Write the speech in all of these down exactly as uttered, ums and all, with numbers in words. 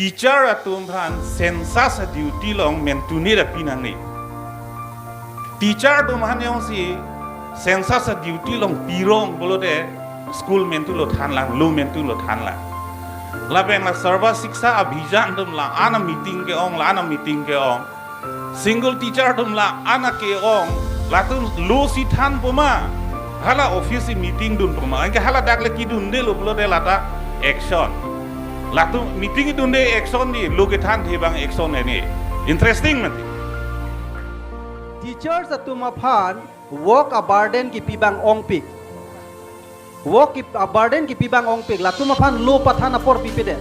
Teacher atum aphan census a-duty along mentu ne ra pi nangne. Teacher atum aphan jongsi census a-duty along pirong pulote school mentu lo thanlang, lo mentu lo thanlang. Lapen la Sarva Shiksha Abhiyan atum la-an a-meeting ke-ong, la-an a-meeting ke-ong. Single teacher atum la-an a ke-ong, latum lo si thanpo ma, hala office si meeting dunpo ma, anke hala dak le kedunde lo pulote lata action. Latum meeting dunde action di, lo kethan the abang action ene. Interesting mati. Teachers atum aphan work a-burden kipi abang ongpik. Work ki, a-burden kipi abang ongpik, latum aphan lo pathan apor pipedet.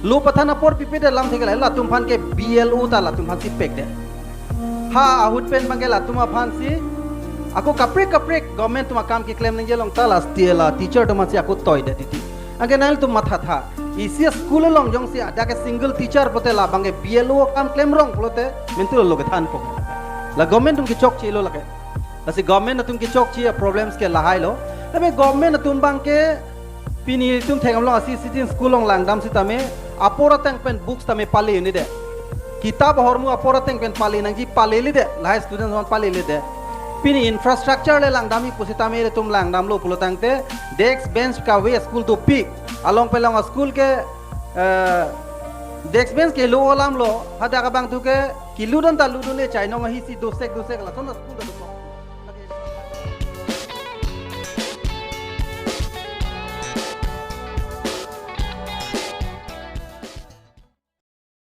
Lo pathan apor pipedet alamthe ke la, latum aphan ke B L O ta latum aphan si pekdet. Ha ahut pen abang ke latum aphan si ako kaprek kaprek government atum akam keklem nangji along ta la still la teacher atum aphan si ako toidet titi. Anke nanglitum mathatha. Isi school along jongsi ada ke single teacher pulote la abang ke B L O akam klemrong pulote mentu lo kethanpo. La government atum kechokche lo lake. Lasi government atum kechokche a-problems ke lahai lo. Tapi government atum abang ke pini itum thek-amlong asi sitting school along langdam sitame apor ateng pen books tame pale un'edet. Kitab ahormu apor ateng pen pale nangji, pale ledet. Lahai students atum pale ledet. Pini infrastructure le langdamji pusitame itum langdamlo pulo tangte desk bench kave school dopik. Along pelong a-school ke, eh, desk bench ke lo alam lo, hadak abang tu ke keludun ta ludun le chainong ahi si dosek dosek lason a-school ta dosek.